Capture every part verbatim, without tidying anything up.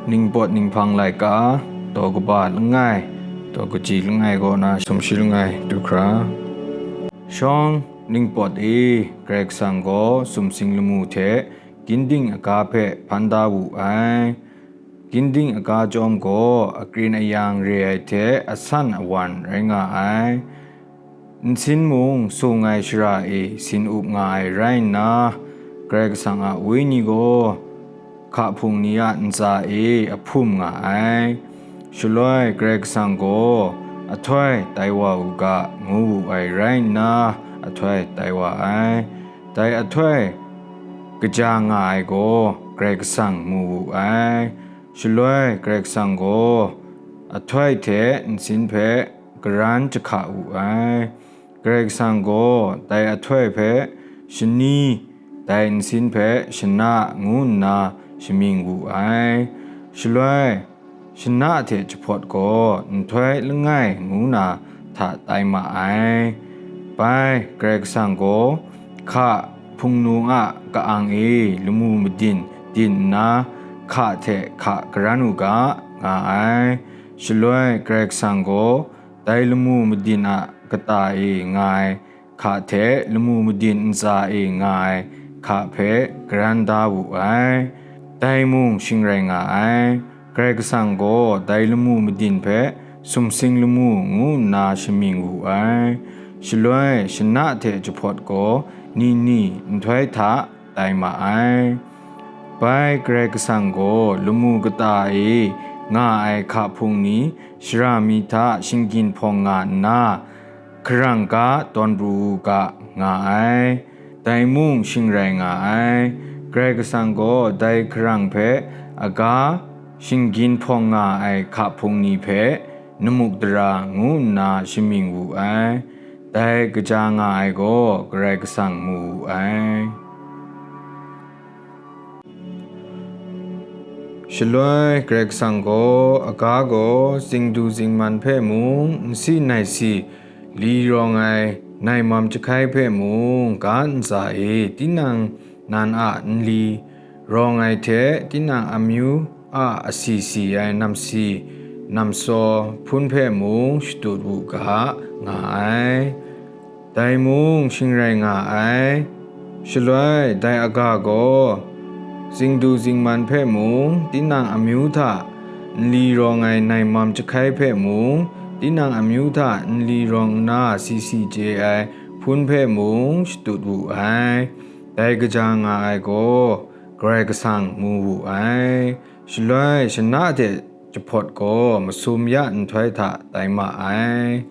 Ningpawt Ninghpang Laika, daw kaba langai, daw kaji langai kaw na sumshi langai du hkra. Shawng ningpawt e, Karai Kasang gaw sumsing lamu hte ginding aga hpe hpan da wu ai. Ginding aga chyawm gaw akrin ayang re ai hte asan awan rai nga ai. Nsin mung sung ai shara e sin up nga ai rai nna, Karai Kasang a Wenyi gaw hka hpung ni a ntsa e ahpum nga ai. Shaloi Karai Kasang gaw, "Ahtoi tai wa u ga," ngu wu ai rai nna, ahtoi tai wa ai. Dai ahtoi kaja nga ai gaw Karai Kasang mu wu ai. Shaloi Karai Kasang gaw ahtoi hte nsin hpe karan jahka wu ai. Karai Kasang gaw dai ahtoi hpe shani, dai nsin hpe shana ngu nna shamying wu ai. Shaloi shana hte jahpawt gaw nhtoi langai ngu na hta tai ma ai. Bai Karai Kasang gaw hka hpungnu a ka-ang e lamu madin din nna, hka hte hka karan u ga, nga ai. Shaloi Karai Kasang gaw dai lamu madin a kata e nga ai hka hte lamu madin ntsa e nga ai hka hpe karan da wu ai. Dai mung shing rai nga ai. Karai Kasang gaw dai lamu madin hpe sumsing lamu ngu nna shamying wu ai. Shaloi shana hte jahpawt gaw ni ni nhtoi hta tai ma ai. Bai Karai Kasang gaw lamu kata e nga ai hka hpung ni shara mi hta shinggyin hpawng nga nna, hkarang ga tawn pru u ga, nga ai. Dai mung shing rai nga ai. Karai Kasang gaw dai hkarang hpe aga shinggyin hpawng nga ai hka hpung ni hpe namuk dara ngu nna shamying wu ai. Dai kaja nga ai gaw Karai Kasang mu wu ai. Shaloi Karai Kasang gaw aga gaw zingdu zingman hpe mung, nsi naisi li rawng ai naimam jahkai hpe mung, ga ntsa e tinang nan a nli rawng ai hte tinang amyu a asi si ai namsi namsaw hpun hpe mung shatut wu ga, nga ai. Dai mung shing rai nga ai. Shaloi dai aga gaw zingdu zingman hpe mung, tinang amyu hta nli rawng ai naimam jahkai hpe mung, tinang amyu hta nli rawng nna si si chye ai hpun hpe mung shatut wu ai. Dai kaja nga ai gaw Karai Kasang mu wu ai. Shaloi shana hte jahpawt gaw masum ya nhtoi hta tai ma ai.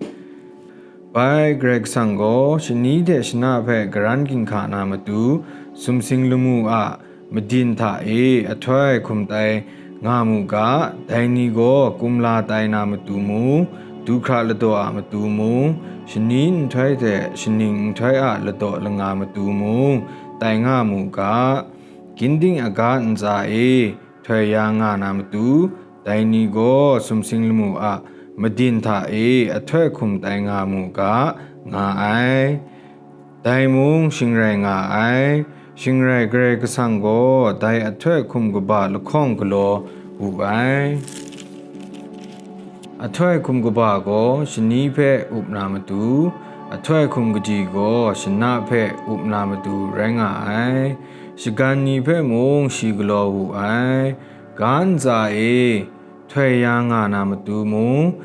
Bai Karai Kasang gaw shani hte shana hpe karan ginhka na matu, sumsing lamu a madin hta e ahtoi hkum tai nga mu ga, dai ni gaw kumla tai na matu mung, du hkra ladaw a matu mung, shani nhtoi hte shaning nhtoi a ladaw langa matu mung, tai nga mu ga, ginding aga ntsa e htoi ya nga na matu, dai ni gaw sumsing lamu a madin hta e ahtoi hkum tai nga mu ga, nga ai. Dai mung shing rai nga ai. Shing rai Karai Kasang gaw dai ahtoi hkum kaba lahkawng galaw wu ai. Ahtoi hkum kaba gaw shani hpe up na matu, ahtoi hkum kaji gaw shana hpe up na matu rai nga ai. Shagan ni hpe mung shi galaw wu ai. Ga ntsa e htoi ya nga na matu mung,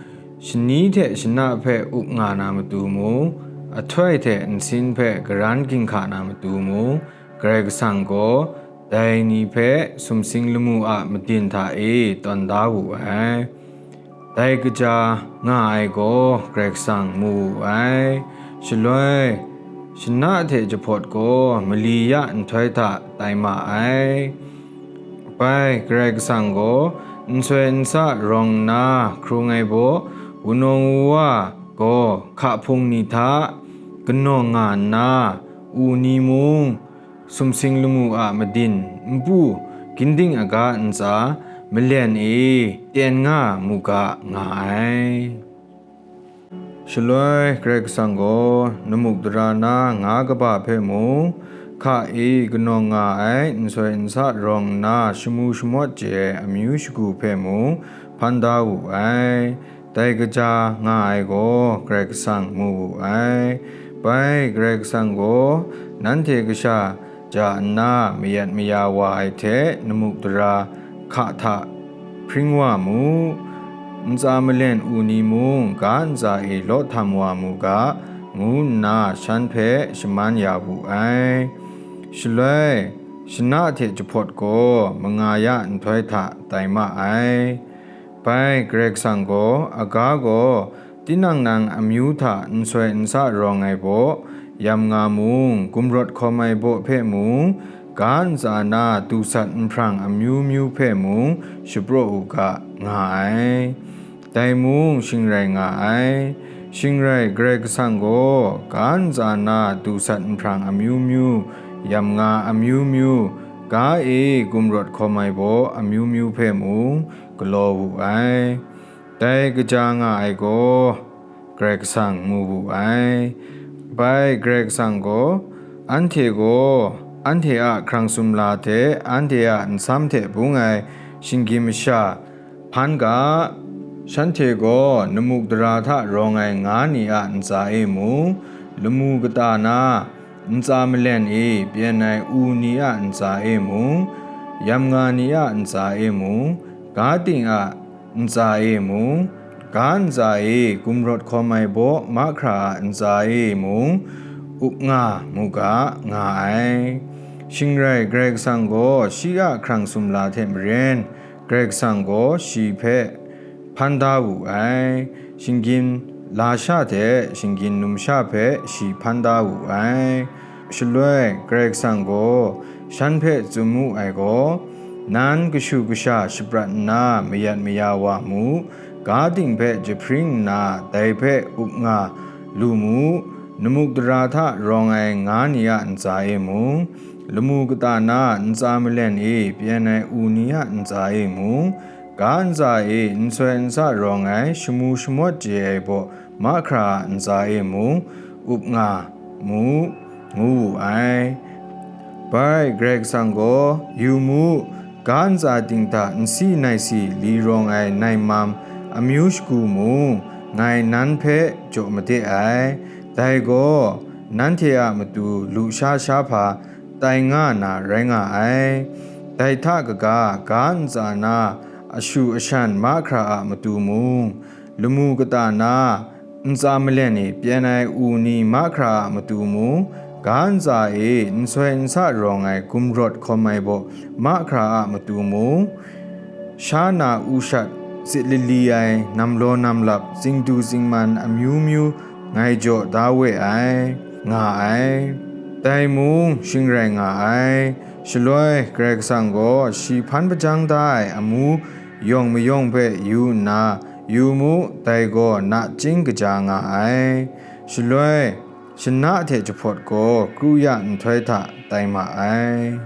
shani hte shana hpe up nga na matu mung, ahtoi hte nsin hpe karan ginhka na matu mung, Karai Kasang gaw dai ni hpe sumsing lamu a madin hta e tawn da wu ai. Dai kaja nga ai gaw Karai Kasang mu wu ai. Shaloi shana hte jahpawt gaw mali ya nhtoi hta tai ma ai. Bai Karai Kasang gaw nsoi nsa rawng nna hkrung ai baw, wunawng wuwa gaw hka hpung ni hta kanawng nga nna, u ni mung, sumsing lamu a madin npu, ginding aga ntsa malen e ten nga mu ga, nga ai. Shaloi Karai Kasang gaw namuk dara na nga kaba hpe mung, hka e kanawng nga ai nsoi nsa rawng nna shamu shamawt chye ai amyu shagu hpe mung hpan da wu ai. Dai kaja nga ai gaw Karai Kasang mu wu ai. Bai Karai Kasang gaw nanhte kasha ja nna mayat maya wa ai hte namuk dara hka hta hpring wa mu, ntsa malen u ni mung ga ntsa e law htam wa mu ga, ngu nna shan hpe shaman ya wu ai. Shaloi, shana hte jahpawt gaw manga ya nhtoi hta tai ma ai. Bai Karai Kasang gaw, aga gaw, tinang nang amyu hta nsoi nsa rawng ai baw, yam nga mung, gumrawt hkawm ai baw hpe mung, ga ntsa na dusat nhprang amyu myu hpe mung shapraw u ga, nga ai. Dai mung shing rai nga ai. Shing rai Karai Kasang gaw, ga ntsa na dusat nhprang amyu myu, yam nga amyu myu, ga e gumrawt hkawm ai baw amyu myu hpe mung galaw wu ai. Dai kaja nga ai gaw, Karai Kasang mu wu ai. Bai Karai Kasang gaw, anhte gaw, anhte a hkrang sumla hte anhte a nsam hte bung ai shinggyim masha hpan ga, shanhte gaw namuk dara hta rawng ai nga ni a ntsa e mung, lamu kata na ntsa malen e pyen ai u ni a ntsa e mung, yam nga ni a ntsa e mung, ga ting a ntsa e mung, ga ntsa e gumrawt hkawm ai baw mahkra a ntsa e mung, up nga mu ga, nga ai. Shing rai Karai Kasang gaw shi a hkrang sumla hte maren, Karai Kasang gaw shi hpe hpan da wu ai. Shinggyim lasha hte shinggyim numsha hpe shi hpan da wu ai. Shaloi Karai Kasang gaw shan hpe tsun mu ai gaw, nan kashu kasha shaprat nna mayat maya wa mu, ga ting hpe jahpring nna dai hpe up nga lu mu, namuk dara hta rawng ai nga ni a ntsa e mung, lamu kata na ntsa malen e pyen ai u ni a ntsa e mung, ga ntsa e nsoi nsa rawng ai shamu shamawt chye ai baw mahkra a ntsa e mung, up nga mu, ngu wu ai. Bai Karai Kasang gaw, yu mu, ga ntsa ting hta nsi naisi li rawng ai naimam amyu shagu mung, ngai nan hpe jaw made ai. Dai gaw, nanhte a matu lusha sha hpa tai nga na rai nga ai. Dai hta kaga, ga ntsa na ashu ashan mahkra a matu mung, lamu kata na ntsa malen e pyen ai u ni mahkra a matu mung, ga ntsa e nsoi nsa rawng ai gumrawt hkawm ai baw mahkra a matu mung, sha na u shat, sit lali ai, namlaw namlap, tsingdu tsingman amyu myu ngai jaw da we ai, nga ai. Dai mung shing rai nga ai. Shaloi Karai Kasang gaw shi hpan hpajang da ai amu yawng mayawng hpe yu nna, yu mu, dai gaw nachying kaja nga ai. Shaloi, shana hte jahpawt gaw kru ya nhtoi hta tai ma ai.